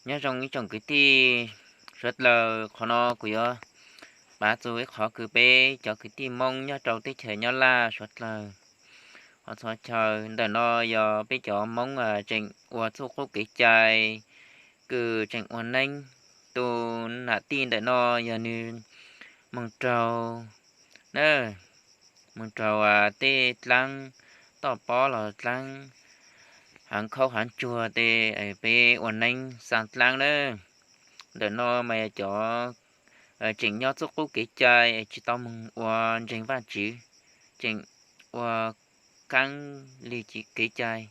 Nyob zoo ib tsoom kwv tij suav dlawg, qhov no kuv yuav pav txug ib qhov kws peb cov kwv tij Moob nyob rau teb chaws Nyab Laj suav dlawg ho txhua chaw. Ntawm no yog peb cov Moob tseem ua txuj qub kev cai, kws tseem ua neeb. Tus nam tij ntawm no yog nwg moog raug na, moog raug tej dlaab toj pob los dlaab haav khaub haav tsuag tej, peb ua neeb xaa dlaab na. Ntawm no mas yog cov tseem nyob txuj qub kev cai es tsis tau moog ua ntseeg Vaajtswv, tseem ua kaab li kev cai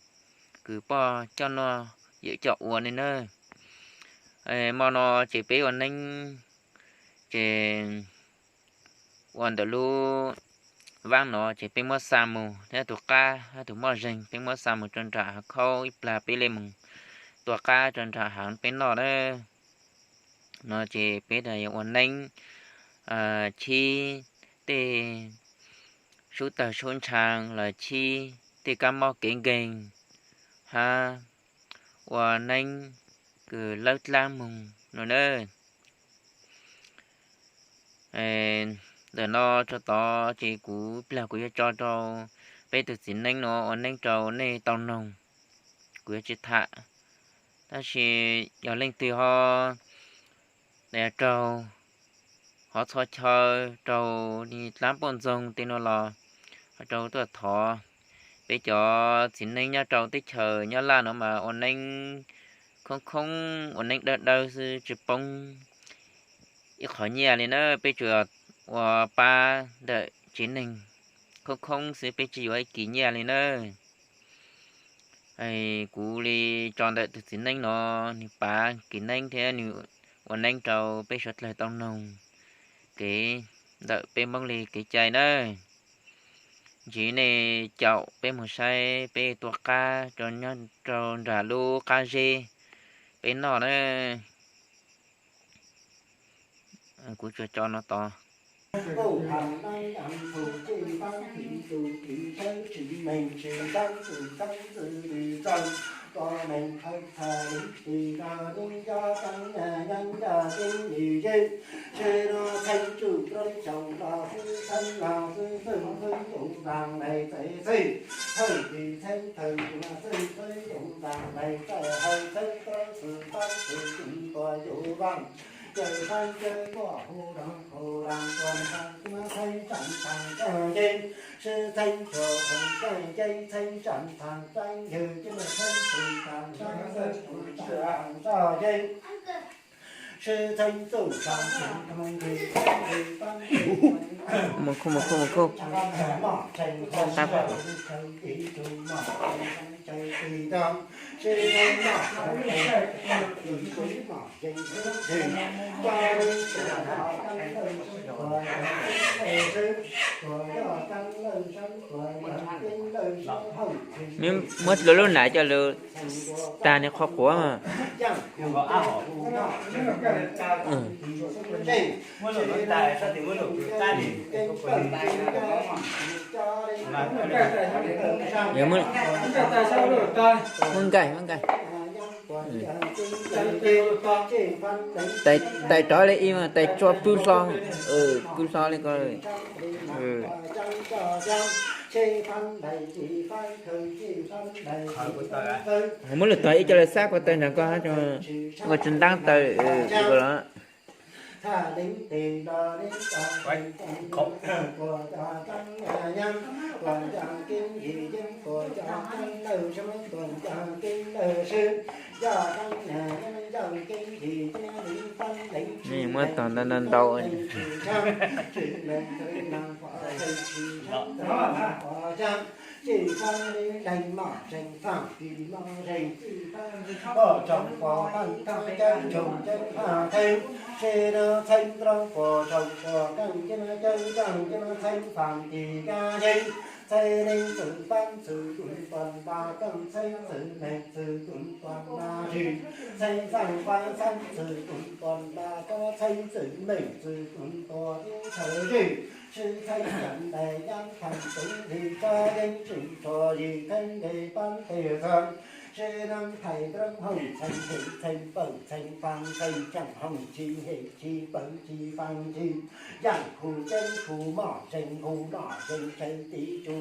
kws poj coj noj yawm coj ua ne na. Mo no ces peb ua neeb, ces ua ntawm lub vaab no ces peb muab xa mus, hab tug qab hab tug moj zeeg peb muab xa mus rau nram haav khaub ib plag, peb le moog tua qab rau nram haav peb noj na. No ces peb ua neeb chib tej sub tawg sub ntshaav los chib tej kab mob kev nkeeg hab ua neeb kws lawb dlaab moog no na. Ntawm no tso tod ces kuv plag kuv yuav tso rau peb tug txiv neeb no ua neeb rau nej tau noog. Kuv yuav tsis tham, tab sis yog leej twg ho raug, ho txhua chaw raug li dlaab poj ntxoog tej no los ho rau tuaj thov. Peb cov txiv neeb nyob rau teb chaws Nyab Laj no mas ua neeb khoob khoob, ua neeb dawb dawb xwb tsis poob ib qho nyiaj li na. Peb tsuas ua pab ntawm tsev neeg khoob khoob xwb, peb tsis yuav ib kis nyiaj li na. Kuv li tso ntawm tug txiv neeb no, nwg pav kis neeb thiab nwg ua neeb rau peb suav dlawg tau noog kev ntawm peb Moob li kev cai na. Ntsib nej caum peb moog saib peb tua qab rau nyob rau nram lub qab zeb peb noj na. Kuv tsuas tso no tod. Mus khub, mus khub, mus khub. Muab lub, lub nam coj lug tag nws qhov quav mas. Muab nkaij, muab nkaij. Tais rov li ib mas tais tso pw hlo, pw hlo li ko. Muab lwm tog ib co lawv xab ko taw nrog koj, ua tsis ntaab taw li ko los. Muab tog ntau ntau. Tsev neeg thaiv roob hoom txheej hem txheej pawg txheej faaj txheej tseem hoom tsis hem tsis pawg tsis faaj tsis yaam khu ceeb khu mom zeeg khu mom zeeg tsawv tiv tsu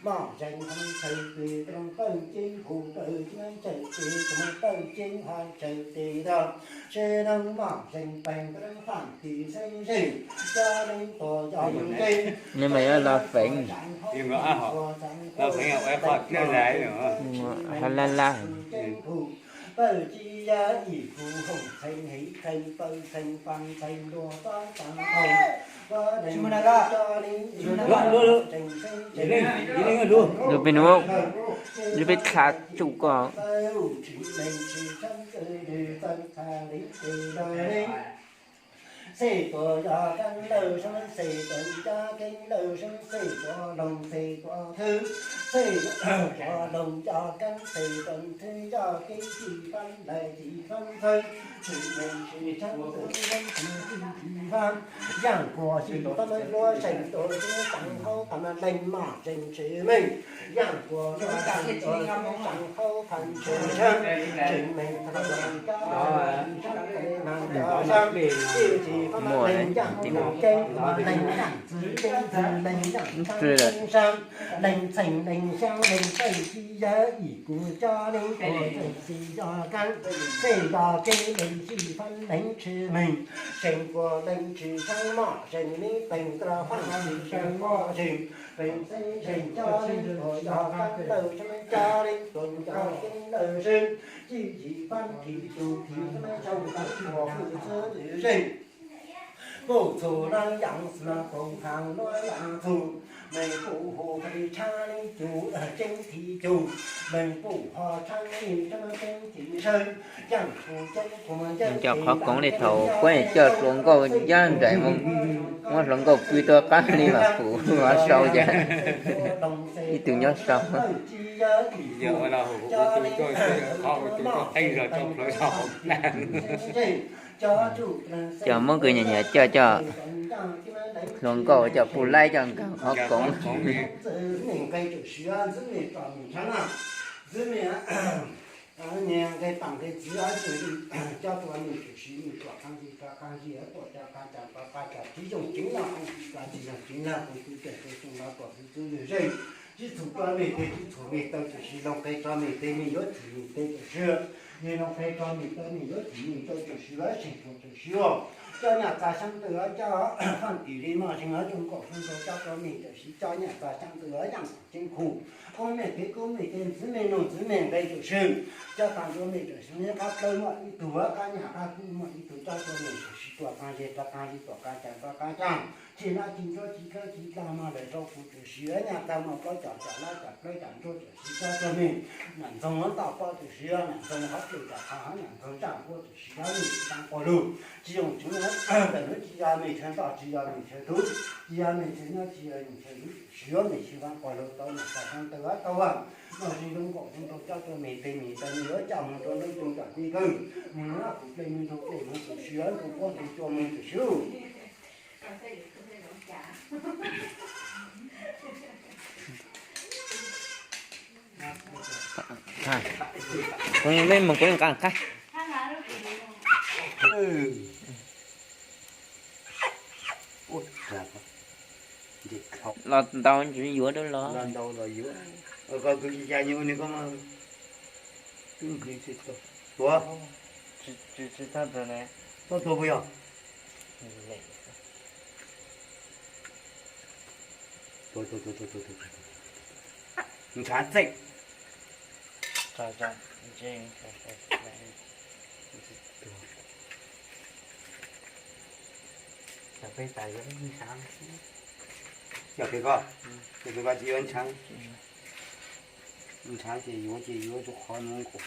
mom zeeg hov tsawv tiv roob pawg ceeb khu pawg ceeb tsawv tiv tsu pawg ceeb hov tsawv tiv roob tsev neeg mom zeeg peeg roob faam tiv xeeb zeeg cov neeg tuaj yog yeej Nws mas yuav los feem, lab lab. Pawg tsis ya ib kuv hoom txheej hem txheej pawg txheej faaj txheej luag pob txheej thaum Lub peb nuav, lub peb txha tsuj koj. Xej tuaj yog keeb lawj sab, xej tuaj cov keeb lawj sab, xej tuaj loog xej tuaj thwb, xej tuaj loog cov keeb, xej tuaj thwb cov keeb, tsis fab lawm tsis fab ntxawg, tsis meej tsis tshab tsis fab, yaam kuas tsis fab lawm luag seem tuaj tsis tau hauv tag leej mom zeeg tsis meej, yaam kuas luag seem tuaj tsis tau hauv tag tsis tshab tsis meej tag leej cov Muaj leej yaam txwv ceeb txwv leej yaam txwv leej sab leej txheej leej xyaa leej pawg tsis yog ib kuv cov neeg tuaj txeej tsis yog keeb, txeej yog keeb leej tsis fab leej tsis meej, zeeg kuas leej tsis tshab mom zeeg neeg peeg rau faam tsis tshab mom zeeg peeg xeeb zeeg cov neeg tuaj yog keeb lawj sab cov neeg tuaj cov keeb lawj sab, tsis tsis fab thim tus thim sab cov keeb tuaj hwj txhub zeeg. Puj txhum lawv yaam xwb puj khav lawv yaam txhum, meej puj hu thim tshab leej cug ceeb thim cug, meej puj ho tshab leej tshab ceeb thim sawb, yaam kuv ceeb kuv Coj qhov koov li thaum puab coj hluas nkauj yaj nraim mus, muab hluas nkauj pw tuaj qab li mas pum hov sau ces ib tug nyob sau. Coj muab kws nyam nyam coj coj hluas nkauj coj puj laib coj nkaag qhov koov. Nqe taam nqe txiv coj tua mej tshwm sim mej tuam qaab zig rov qaab zig tuam cov qaab caag rov qaab caag tsis yoog ceev lug tsis yoog ceev lug kuv tub ceev tub tub los tuam tub tub zeeg zeeg. Tsis txhum rua mej teg tsis txhum mej taw tshwm sim lug nqe rua mej teg mej yuav tshwm mej teg tshwm sim. Mej lug nqe rua mej taw mej yuav tshwm mej taw tshwm sim yuav seeg tshwm sim. Coj nyaj txag xyaab tawg coj faaj tim li moj zeeg zoo nkaus zoo nkaus coj rua mej tshwm sim coj nyaj txag xyaab tawg yaam ceeb khu. Koob mej kev koob mej kev ntxiv mej nuj ntxiv mej nqe tshwm sim. Coj taag rua mej tshwm sim qab plawg moj ib tug qab nyaj qab kub moj ib tug coj rua mej tshwm sim tuam qaab zig rov qaab zig tuam qaab caag rov qaab caag. Tsis nab tsis ntsuab tsis dlawb tsis dlaag mog lawm rua kuv tshwm sim nyaj txag moj plaub caag caag lab caag plawg caag ntsuab tshwm sim coj rua mej. Nam ntxoog toj pob tshwm sim nam ntxoog qhov tlwg caag qhov nam ntxoog zaaj npuab tshwm sim mej tsis tau quas lug. Tsis yoog tseev ntawm nuav tsis yog mej tshwm ntoj tsis yog mej tshwm tub tsis yog mej tshwm nyob tsis yog mej tshwm lub tshwm sim yuav mej tsis vaam quas lug tau nam txag xyaab tawg tau vaam. Noj zeeg zoo nkaus zoo nkaus coj rua mej teg mej taw mej yuav coj moog rua ntuj coog coj tib kawg. Mej nab kuv plej mej nrug plej moog tshwm sim yuav nrug puab nrug cua mej tshwm sim. Kuv mej moog kuv nqaa qab. Los ntau tsis yuav dua los. Tuav. Tsis tau tuav ne. Tau tuav puas yog? Ntshav txeej. Cov peb tas yuav ntshav. Cov peb koj, cov peb koj tsis yuav ntshav. Ntshav ces yuav ces yuav rau qhov no nkaus.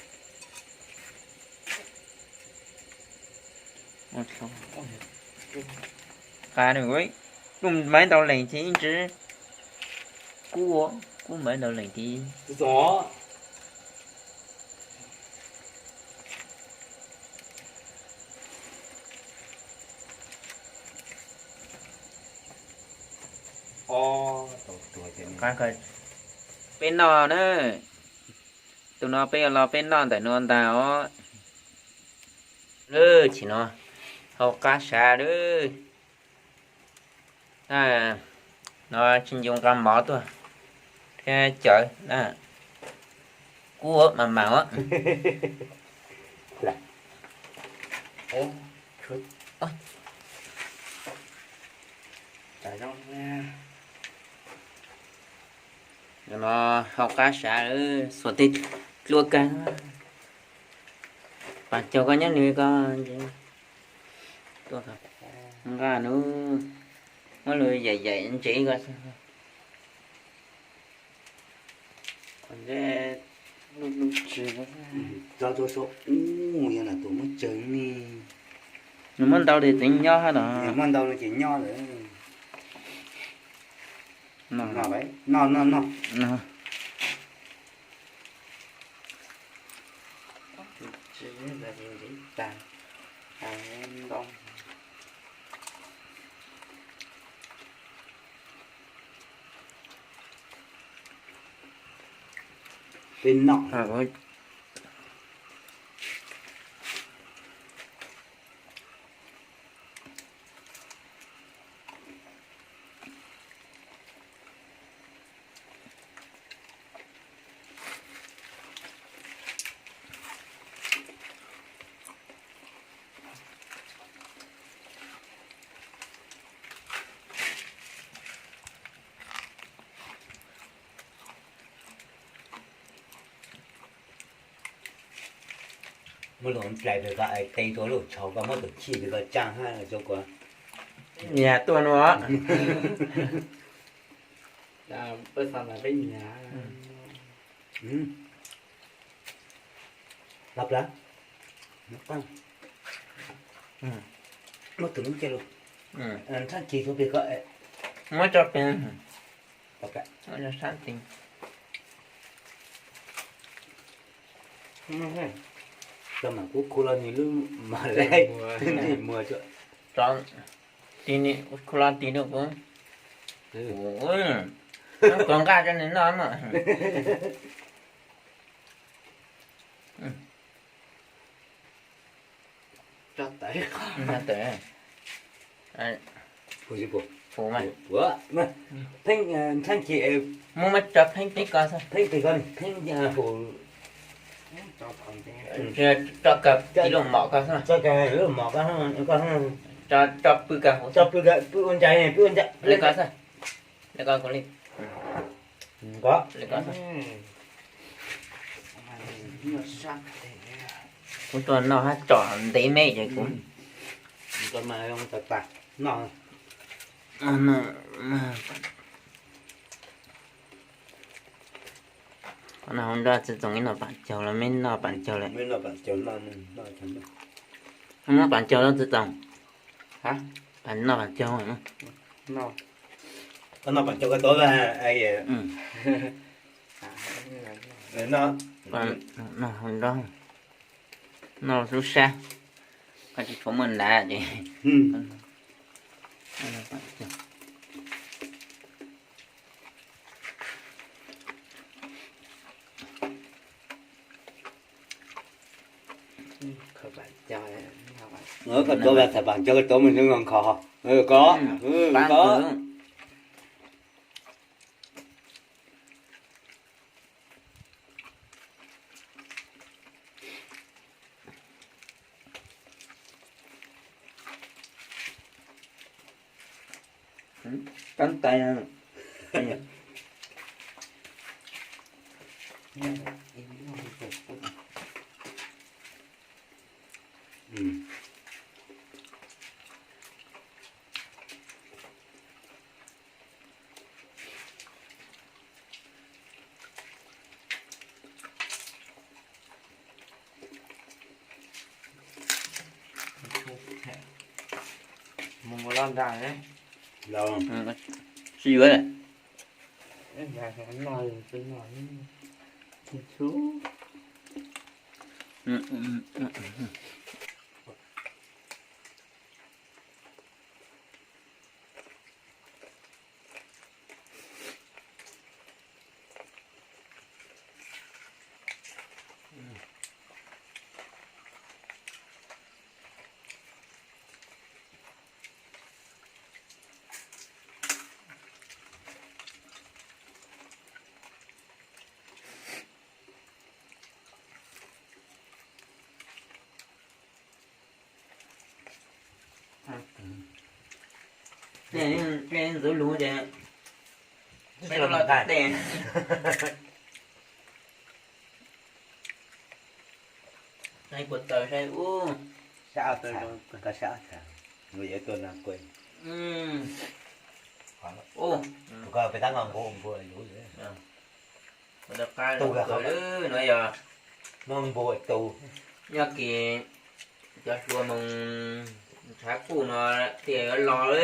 Qab nws ua, kuj maiv ntau leej ces ib ntsis kuj ua, kuj maiv ntau leej ces. Qab kawg, peb noj na. Tus no peb yuav los peb noj ntawm no ntag os. Lwm chim no hauv qab sav lawm. No tsis ncu nqa mov tuaj thiab cawv na. Kub mam mam os. No hauv qab sav xuas tej dlua kag. Pas caug koj nyob nws ko, nqa nws muab lus yaim yaim ntsev ko. Tso rau saum ub, yog tus muab tsawg ne. Nws muab ntau ces tseem nyob hab no. Muab ntau no ces nyob lawm. Noj, noj, noj. Peb noj. Muab lub plais pem ko, ais tes rau lub tshauv ko, muab tus chij pem ko tsa hab rau kuv. Nyias tuaj no. Peb xav mas peb nyias. Lab plab. Muab tus lub cia lug. Nrhab kis rau pem ko. Muab tso pem. Tso mam kuv khu los nws lub mas laib. Muag tso. Tig ni, khu los tig rau kuv. Kuv nqa rau nws noj mas. Tso tawm. Pheej, pheej, muab muab tso pheej peb ko xwb. Pheej peb ko, pheej hu. Tso kag ib lub mom ko xwb. Tso kag lub mom ko, tso pw kag, tso pw kag, pw ua ntsais, pw ua ntsais. Li ko xwb. Li ko kuv li. Ko li ko xwb. Kuv tuaj noj hab tsom ntev me ces kuv. Qhov no hauv nroj txiv txoos ib noj pam caug los, meb noj pam caug lawm. Muab pam caug los txiv txoos. Noj pam caug. Koj noj pam caug koj tuav. Noj hauv nroj, noj lub sab, koj tsis tshua muaj ntav ces. Koj tuav vas txhais pam caug koj tuav mus nkaus nkhaus. Ko, ko. Tab tais. Mus ua loj nrag. Sib yuav lawm. Tej ntxuav lus ces peb los nqa tej. Saib puas tawm saib ub. Sab, sab, yuav tuaj no kuj. Ub, koj peb tab nqos npua npua lus. Tus qab no yog npua tus, nyob kis cov hluas moog ntshav kuj no tias yuav los lawm.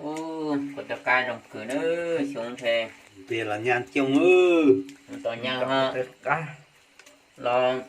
Ub, kuv rov qab zoo kawg na, xyoo ntshe tias los nyag coob, tos nyag los.